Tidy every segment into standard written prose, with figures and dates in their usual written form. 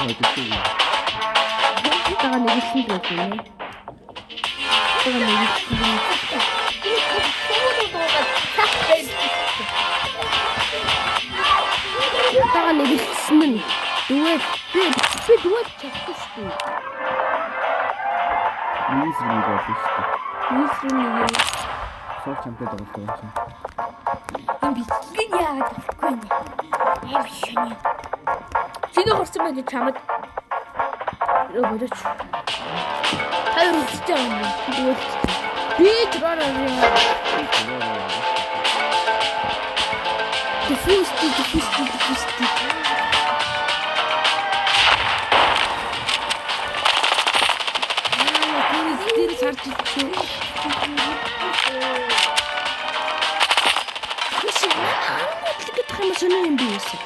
Хожигдсон. Тагаа нэгэлсэн л байх юм. Тагаа нэгэлсэн. Тагаа нэгэлсэн нь дүүэл би дүүэл чадахгүй шүү дээ. Миний эсрэг нэг болно шүү дээ. Миний эсрэг нэг. Суур чамтай тоглох юм чинь. Энэ бичлэгийг яагаад авахгүй юм бэ? Аим шөнө. Чиний хорсон байна чамд. Йоо бодооч. Та юу үзэж байгаа юм бэ? Дүүэл. Би дрон авъя. Диффуз диффуз диффуз. Аа, тэр сарж идсэн. Биш манай аргууд гэдэг юм сонио юм би юусэн.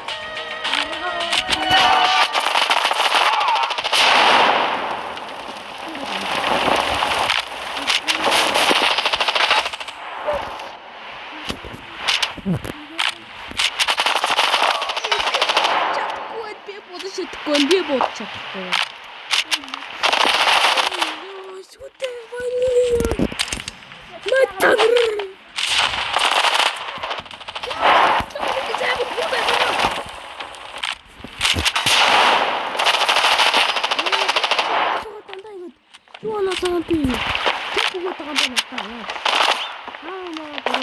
Чадахгүй би бодож чадахгүй би бодож чадахгүй. Йоо, сүтээ болио. Матар. Юу оноо би. Тэр хүүхэд байгаа юм байна надаа. Аа маа бро.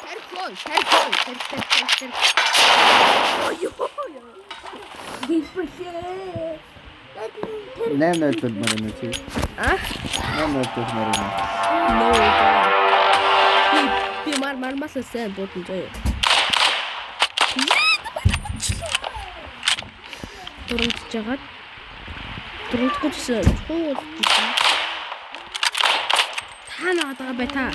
Тархой, тархой, тарх тарх тарх. Ёо. Гипшээ. 8-0 болмоор байна чи. А? 8-0 болмоор байна. No. Би мар мармасаа сайн бодон заяа. Дурамдж жагаад дурамдахгүй гэсэн чуу болж байна. Та нагаад байгаа бай та.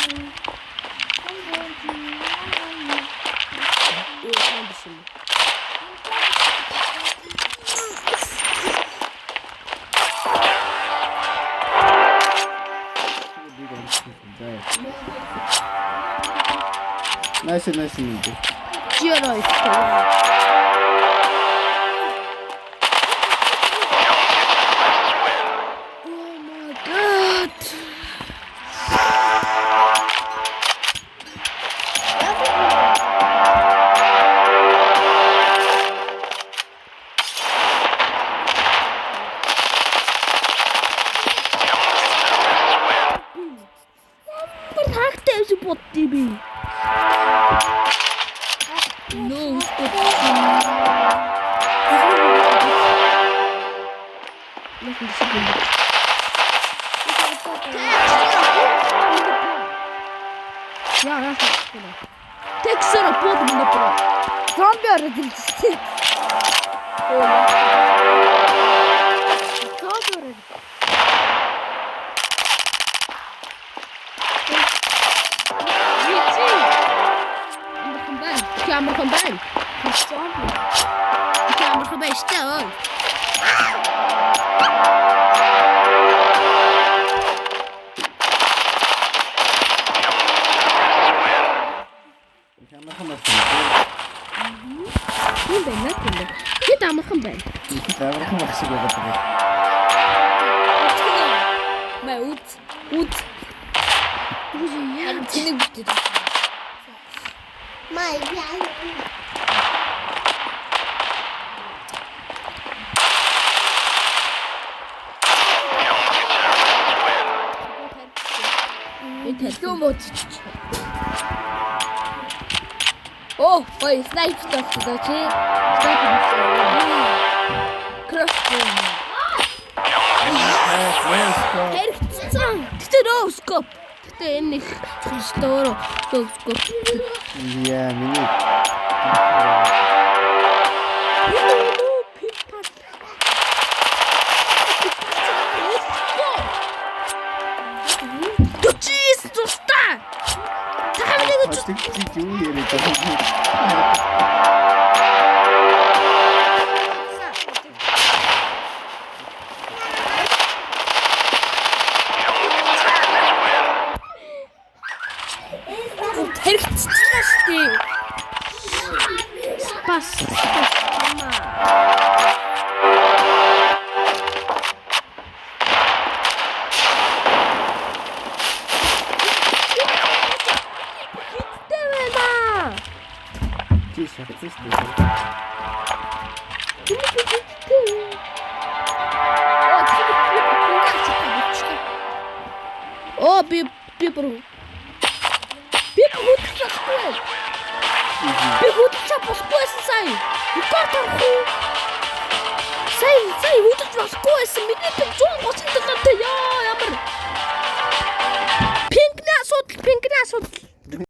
Юу юм биш юм. Nice nice нэг. Жирой. Oh my god. Ямар тагтай юм шиг боддیں би. No. Яа, яа. Тексэр бод минь бро. Зомби ороод ирсэн. Зомби ороод. Вичи. Амархан байна. Чи амархан байна. Зомби. Чи амархан байна штэ ой. Амархан байна. Тийм байна тийм байна. Хэд амархан байна. Амархан байх шиг байгаа даа. Мэ үз. Үз. Яа, Тэнэг битээ. Май яа. Энэ Илүү модчих. Оо, ой, снайпер тавьчихлаа чи. Снайпер тавьчихлаа. Кросс. Хэрэгцсэн. Гэтэ no scope. Гэтэ энэ их чухал өөрөө no scope. Яа, миний. Төчис тустай. Та нэг ч Тэг юу яриад байгаа юм. Хэрэгцсэн шүү дээ. Спас. Спас. Мама. шатсан шүү дээ. Оо би бүр би хөдөлж болохгүй. Би хөдөлж болохгүй байсан сая. Рекорд авах уу? Сая хөдөлж болохгүй байсан. Миний би 137 та яа ямар.